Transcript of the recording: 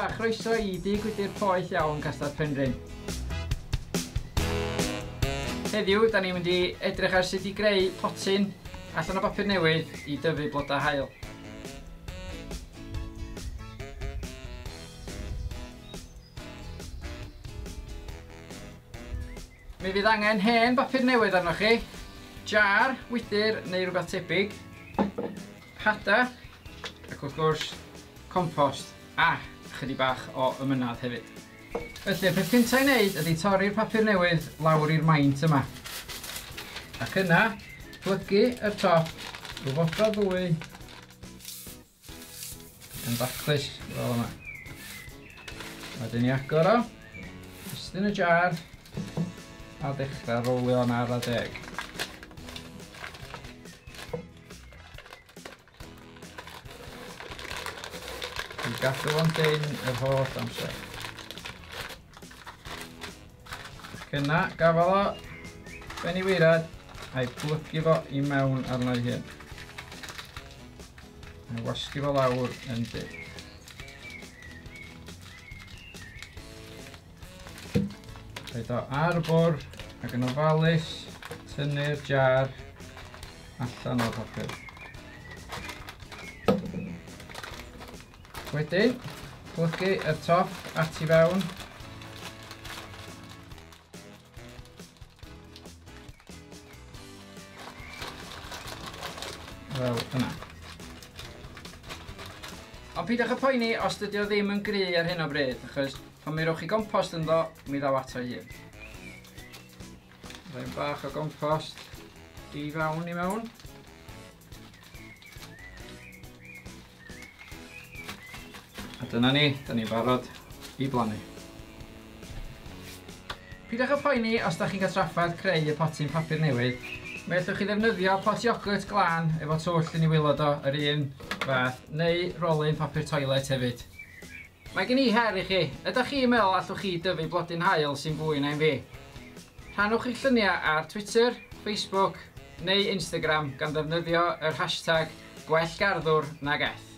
a chroeso i Dŷ Gwydyr Poeth Iawn Castell Penrhyn. Heddiw, da ni'n mynd i edrych ar sut i greu potyn allan o bapur newydd i dyfu blodau haul. Mi fydd angen hen bapur newydd arnoch chi, jar, wydyr neu rhywbeth tebyg, hada, ac wrth gwrs compost a chydig bach o ymynadd hefyd. Felly, y peth cyntaf i wneud ydy torri'r papur newydd lawr i'r maint yma. Ac yna, plygu yr top rhyw fodfedd ddwy yn daclus fel yma. Wedyn i agor o, estyn y jar a dechrau rowlio yn ara deg. I gadw fo'n dyn yr holl amser. Ac yna, gafel o ben i waered a'i plygu fo i mewn arno ei hun. A'i wasgu fo lawr yn dyn. Rhaid o ar y bwrdd ac yn ofalus tynnu'r jar allan o'r papur. Wedyn, plygu y top at i fewn. Fel yna. Ond peidiwch â poeni os dydy o ddim yn gry ar hyn o bryd, achos pan mi rowch chi gompost ynddo, mi ddaw ato ei hun. Rhaid bach o gompost i fewn i mewn. A dyna ni, da ni'n barod i blannu. Peidiwch â poeni os da chi'n cael trafferth creu y potyn papur newydd. Mi allwch chi ddefnyddio pot iogwrt glân efo twll yn ei waelod o, yr un fath, neu rolyn papur toilet hefyd. Mae gen i her i chi. Ydych chi'n meddwl allwch chi dyfu blodyn haul sy'n fwy na un fi? Rhannwch eich lluniau ar Twitter, Facebook neu Instagram gan ddefnyddio yr hashtag gwellgarddwr nag eth.